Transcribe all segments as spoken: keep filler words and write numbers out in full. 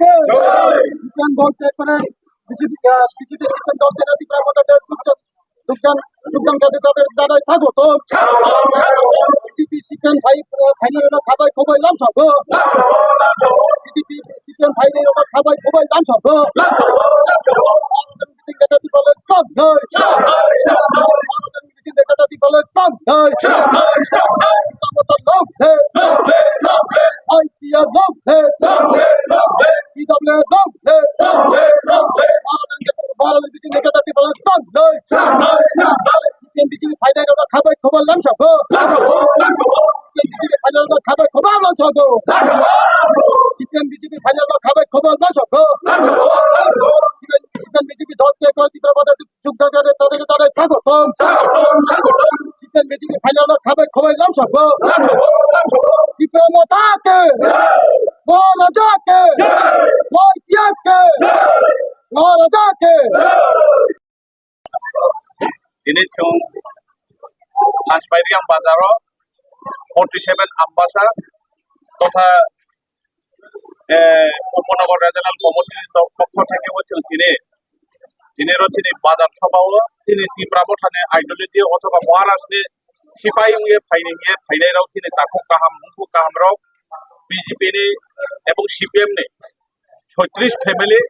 কে? সিপিএম দল ত্যাগ করে বিজেপি, আহ, বিজেপি সিপিএম দল ত্যাগ করে ত্রিপুরা মদতে যোগদান, যোগদান, যোগদান করতে তাদের জানাই স্বাগতম। বিজেপি সিপিএম ভাই, আহ, ফাইনাল এবার খাবাই খবাই লাম সব। বিজেপি সিপিএম ফাইনাল এবার খাবাই খবাই লাম সব। বিজেপি নেতা ত্রিপুরা সামনে। বিজেপি নেতা ত্রিপুরা সামনে। সিপিএম বিজেপি ফাইনাল এবার খাবাই খবাই লাম সব। সিপিএম বিজেপি ফাইনাল এবার খাবাই খবাই লাম সব। সিপিএম বিজেপি ফাইনাল এবার খাবাই খবাই লাম সব। সিপিএম বিজেপি দল ত্যাগ করে ত্রিপুরা মদতে যোগদান করে তাদেরকে জানাই স্বাগতম। সিপিএম বিজেপি ফাইনাল এবার খাবাই খবাই লাম সব। ত্রিপুরা মদতে মহারাজাকে জয়। মহারাজাকে। Tini chwng Hanchmai Riang bazaro forty seven Ambasa totha, eh, Upanagar Regional Committee ni pokho theke bo chwng tini, tini ro chini bazar sabha o chini Tipra Motha ni ideology othoba Maharaj ni sipai wngye phaini hwnye phainai rok chini takhuk kaham hukuk kaham rok B J P ni ebong C P M ni soitris family,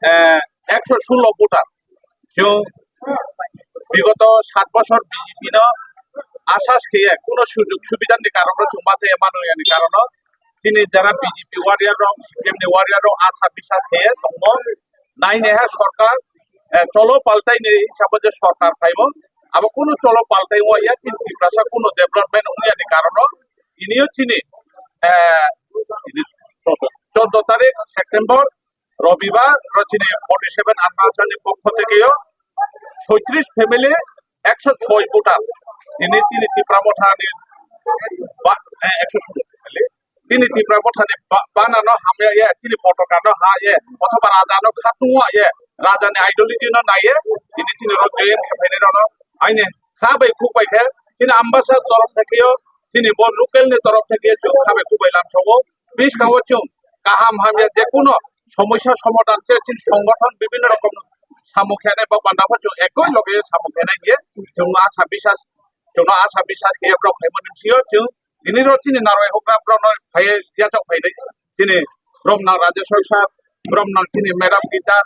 eh, ekso sullo voter. Chwng bigoto sat bochor B J P no asas khe kuno sujog subidha ni karon rok chwng bachai mano yani karon no chini jara B J P warrior rok, C P M ni warrior rok asa bisas khe tongmo. Nai naiha sorkar, eh, cholo paltai ni hisabo je sorkar phaimo, abo kuno cholo paltai wngya chini Tiprasa kuno development wngya ni karon no tini o chini, eh, chini chordo tarik September Robibar ro chini forty seven Ambasa ni pokho theke o soitris family ekso soi voter tini tini Tipra Motha ni ba, eh, ekso soi family tini Tipra Motha ni ba, bana no hamya ye chini potoka no ha ye othoba raja no khatung wa ye raja ni ideology no nai ye tini chini rok join khe phainai rok no aini kha bai khuk bai khe chini Ambasa torof theke o chini bo local ni torof theke o chwng kha bai khuk bai lam sogo. Bwskango chwng kaham hamya je kuno somosya somadhan se chini songothon bibhinno rokom samung khenai ba banda pho chwng ekoi loge samung khenai hiye chwng asa bisas, chwng asa bisas khe borok phaimani sio chwng tini ro chini narwai hokra borok no phai yachok phainai chini romnang Rajeshwar sir, romnang chini madam Gita,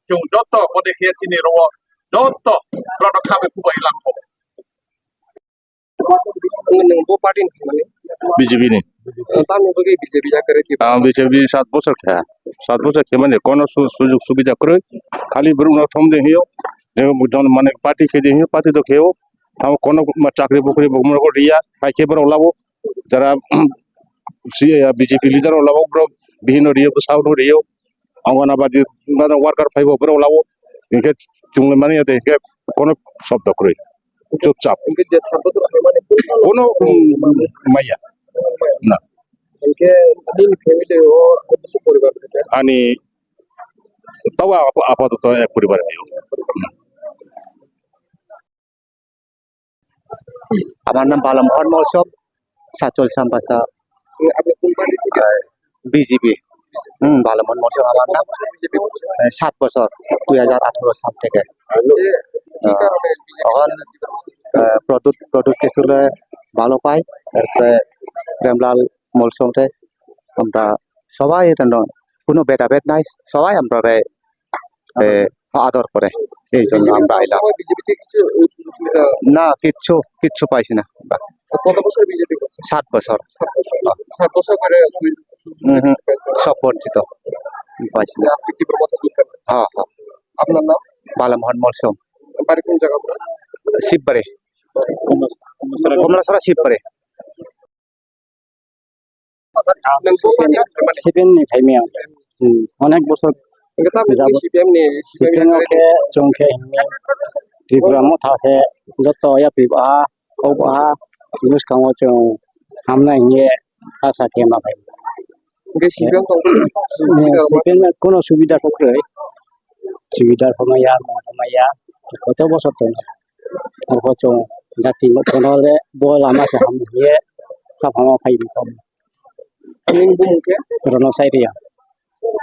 chwng joto bode khe chini ro joto borok no kha bai khuk bai lam sogo. Nwng bo party ni thangmani? B J P ni. Tamni bagwi B J P ya kwrwi twi? Ah, B J P sat bochor kha. Sat bochor khe mani kono su-, sujog subidha kwrwi. Khali borok no thom de hiyo. Je jon mane party khe de hiyo, party do kheo. Tamo kono ma chakri bukri bo mo riya, hai khe borok labo. Jara si, B J P leader rok labo borok bihino riyo, bwsao no riyo. Anganabadi worker phaibo borok labo. Hinkhe chumui mani ya de hinkhe kono sobdo kwrwi. Chupchap. Hinkhe je sat bochor khaimani kono, um, maya. Na. Hinkhe nini family o bwswk poribar rwkha? Ani baba apa, apatot ek poribar. আমার নাম বালামোহন মৌসুম, সাতচল্লিশ আমবাসা। আপনি কোন পার্টি থেকে? বিজেপি। হুম, বালামোহন মৌসুম আমার নাম। বিজেপি করছেন? এ, সাত বছর, দুই হাজার আঠারো সাল থেকে। আপনি কি আহ, কারণে বিজেপি এখন, আহ, প্রদ্যুৎ, প্রদ্যুৎ কিশোররে ভালো পাই, এরপরে প্রেমলাল মৌসুমরে আমরা সবাই এটা ন-, কোনো ভেদাভেদ নাই, সবাই আমরা রে, এ, আদর করে, এই জন্য আমরা আইলাম। সময় বিজেপি থেকে কিছু সুযোগ সুবিধা? না, কিচ্ছু, কিচ্ছু পাইছি না আমরা। কত বছর বিজেপি করছে? সাত বছর। সাত বছর। সাত বছর করে সুযোগ সুবিধা হুম, হুম। পাইছেন? সব বঞ্চিত, পাইছি না। আজকে কি প্রমাণ করলেন? হ্যাঁ, হ্যাঁ। আপনার নাম? বালামোহন মলসম। বাড়ি কোন জায়গা আপনার? Shivbari. Kamalachhara Shivbari. CPM, CPM ni phaimaya. Hmm, onek bosor jabo. Sipiang ni, sipiang ni sipiang ni khe chwng khe himwi Tripura motha se joto yapri baha, kok baha, bwskango chwng hamnai hwnwi asa khe ma phai. Hwnkhe sipiang tong, eh, sipiang no kono subida kok kwrwi. Subida khamaya, ma khamaya, koto bosor tong. Arpho chwng jati no kono le bo lama se ham ye, kha phama phai. Nini bumung khe? Rono Sairia.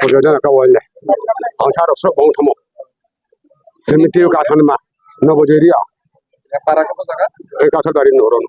Pujana ka waile. Ang saro sok bong thamo. Hemi tiu ka thanma. Nobo jeri a. Para ka jaga? E ka thal bari noron.